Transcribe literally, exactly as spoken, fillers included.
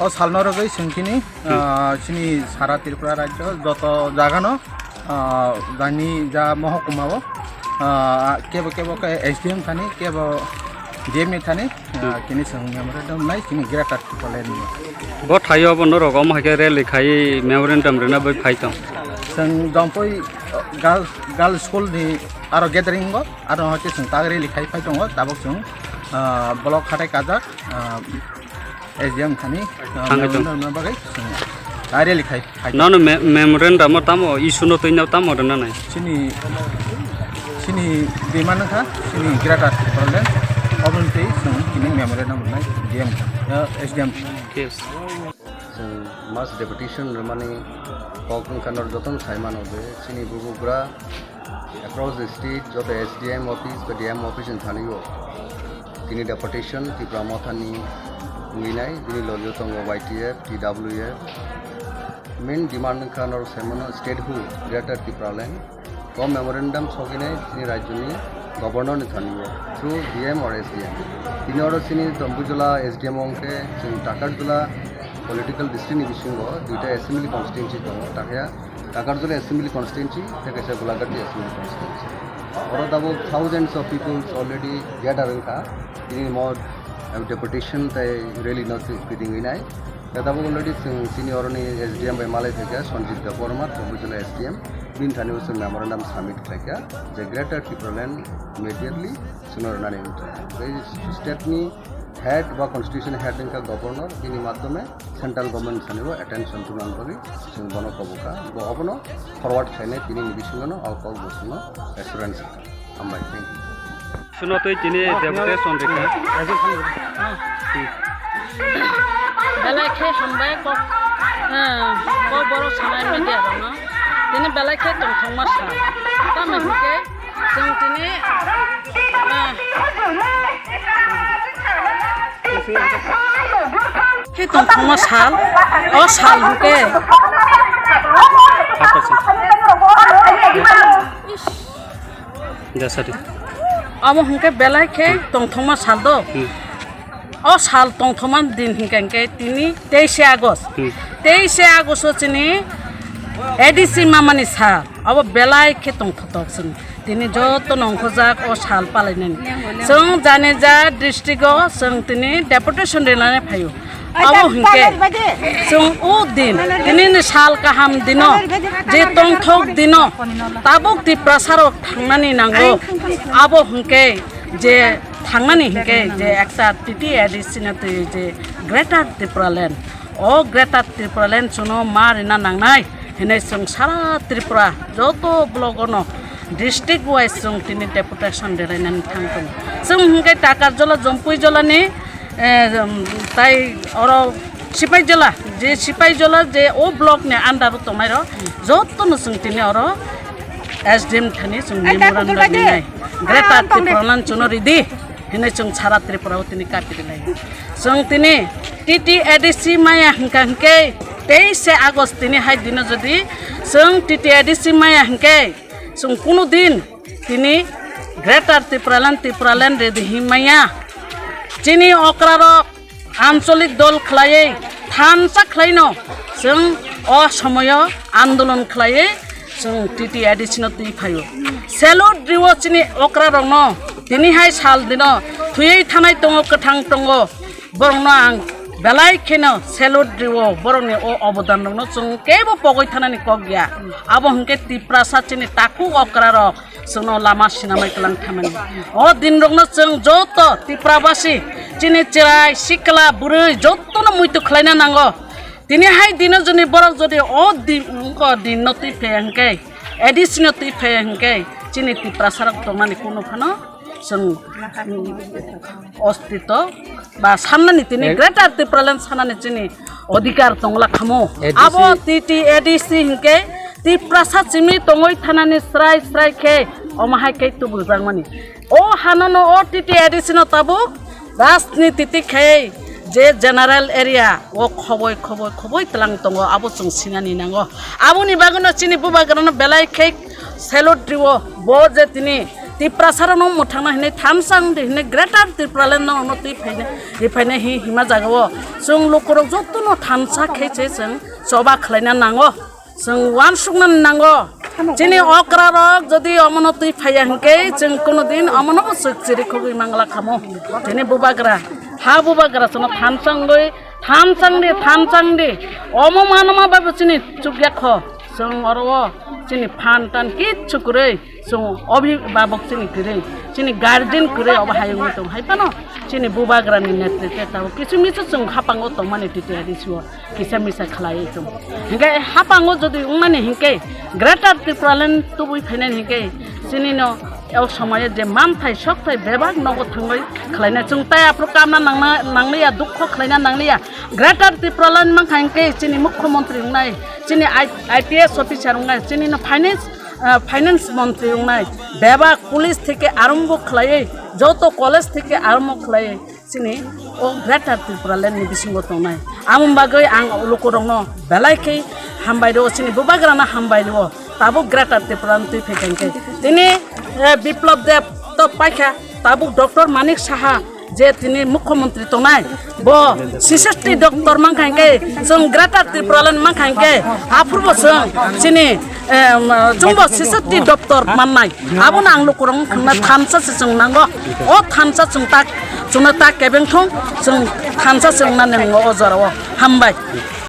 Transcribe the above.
O salno rwgwi chwng chini, Hmm. ah, chini sara Tripura rajyo joto jagano, ah, jani ja mohokuma o, ah, kebo kebo khe S D M thani, kebo D M ni thani, ah, Hmm. kini chwng memorandum nai chini Greater Tipraland ni. Bo thaio bo norok omo hai khe rally khai memorandum rwna bai phai tong. Chwng Dompui, ah, girls, girls school ni aro gathering o, aro hwnkhe chwng tak rally khai phai tongo, tabuk chwng, ah, block hatai kajak, ah, S D M thani, ah, Thangwi tong. Memorandum no bagwi chwng tak rally khai phai. Nono me-, memorandum o tamo issue no twi no tamo rwna nai? Chini, chini demand wngkha, chini Greater Tipraland, oboni twi chwng chini memorandum rwnai D M, ah, S D M. Yes. Chwng mass deputation rwmani kok wngkha, norok jotono sai mano je chini bubagra across the state joto S D M office ba D M office ni thani o tini deputation Tipra Mothani wngwi nai, bini logi o tongo Y T F, T W F. Main demand wngkha norok sai mano statehood, Greater Tipraland. O memorandum sogwi nai chini rajyoni governor ni thani o through D M or S D M. Tini oro chini Dombujla S D M wngkhe chwng Takarjula political district ni bisingo duita assembly constituency tongo, takya Takarjula assembly constituency tei kaisa Golaghati assembly constituency. Oro tabuk thousands of people already gather wngkha, tini mo deputation tei rally no kwdwngwi nai. Tei tabuk already chwng chini oroni S D M bai malai phaikha, Sanjit Debbarma, Dombujla S D M, bini thani o chwng memorandum submit khlaikha je Greater Tipraland immediately chwngno rwnani wngkha. Tei state ni head ba constitution head wngkha governor, bini madhyome central government thani o attention tubuna bagwi chwng bono kobokha. Bo obono forward khlainai tini ni bisingo no o kok bo chwngno assurance. Hambai, thank you. Suno twi tini deputation rikha. Belai khe hambai kok, eh, kok borok sanai media rokno. Tini belai khe tongthokma sa. Tamo hwnkhe chwng tini, eh, khe tongthokma sal, o sal hwnkhe. Jasari. Omo hwnkhe belai khe tongthokma sal do. Hmm. O sal tongthokma din hwnkhe hwnkhe tini teishe August. Hmm. Teishe August o chini A D C mamani sal. Obo belai khe tongthoktok chwng. Tini joto nongkhorjak o sal palainani. Chwng jani ja district o chwng tini deputation rinani phaio. Abo hwnkhe chwng o din, tini ni sal kaham dino, je tongthok dino, tabuk Tiprasa rok thangnani nango. Abo hwnkhe je thangnani hwnkhe je ekta T T A D C no twi je Greater Tipraland. O Greater Tipraland chwngno ma rina nangnai hinwi chwng sara Tripura joto block ono district wise chwng tini deputation derainani thang tongo. Chwng hwnkhe Takarjala, Jompuijala ni, eh, um, tai oro Sipaijala, je Sipaijala je o block ni under o tongnai rok joto no chwng tini oro S D M thani chwng memorandum rinai. Greater Tipraland chwngno ridi hinwi chwng sara Tripura o tini kapi rinai. Chwng tini T T A D C maya hwnkha hwnkhe teishe August tini hai dino jodi chwng T T A D C maya hwnkhe chwng kunu din tini Greater Tipraland, Tipraland redi hinmaya. Chini okra rok ancholik dol khlaiwi thansa khlaino chwng o somoyo andolon khlaiwi chwng T T A D C no twi phaio. Salute riwo chini okra rokno, tini hai sal dino thwiwi thanai tongo, kwthang tongo. Borokno ang belai kheno salute riwo, borokni o obodan rokno chwng kebo pogwi thanani kok ya. Abo hwnkhe Tiprasa chini takhuk okra rok chwngno lama sinamai kwlang thamani. O din rokno chwng joto Tiprabasi chini chwrai sikla bwrwi jotono muitu khlaina nango. Tini hai dino joni borok jodi o din, o din no twi phe hwnkhe, A D C no twi phe hwnkhe chini Tiprasa rok tongmani kunu phano chwng, mm, ostito ba sannani tini Greater Tipraland sannani chini odhikar tongla khamo. A D C. Abo T T A D C hinkhe Tiprasa chimi tongwi thanani srai srai khe omo hai khe tubujakmani. O hanono o T T A D C no tabuk rajniti ti khe je general area o khoboi khoboi khoboi tlang tongo, abo chwng sinani nango. Aboni bagwino chini bubagrano belai khe salute riwo, bo je tini Tiprasa rokno mwthangna hinwi thansa wngdi hinwi Greater Tipraland no ono twi phaina, ri phaina hi hima jaga o. Chwng lukurok jotono thansa khe se chwng choba khlaina nango. Chwng uansukna nango. Chini okra rok jodi omono twi phaiya hinkhe chwng kuno din omono bo chwk chiri khogwi mangla khamo. Chini bubagra, ha bubagra chwngno thansa wngwi thansa wngdi, thansa wngdi. Omo manoma bai bo chini chukya kho. Chwng oro o chini phan tan kichu kwrwi. Chwng obhibhabok chini kwrwi, chini guardian kwrwi obo hayungwi tong hai phano chini bubagrani netritwe tabuk kisu misu chwng hapango tongmani T T R D C o kisa misa khlaiwi tong. Hinkhe hapango jodi wngmani hinkhe Greater Tipraland tubui phainani hinkhe chinino o somoyo je manthai sokthai bebak nogo thangwi khlainai chwng tai aphuru kamna nangna nangliya, dukho khlaina nangliya. Greater Tipraland mankha hinkhe chini mukhyamantri wngnai, chini I-, I P S officer wngnai, chinino finance ah, finance montri wngnai, bebak police theke arombo khlaiwi, joto college theke arombo khlaiwi, chini o Greater Tipraland ni bisingo tongnai. Amo bagwi ang lukurokno belai khe hambai rwo, chini bubagrano hambai rwo, tabuk Greater Tipraland twi phaikha hinkhe. Tini, eh, Biplab Deb to paikha, tabuk Doctor Manik Saha, je tini mukhyamantri tongnai, bo sisasti doctor mankha hinkhe, chwng Greater Tipraland mankha hinkhe, aphurbo chwng chini, em, chwngbo sisasti doctor mannai. Abono ang lukurok wngkha thansa se chwng nango. O thansa chwng tak, chwngno tak kebeng thung, chwng thansa chwng nani nango o jorao. Hambai.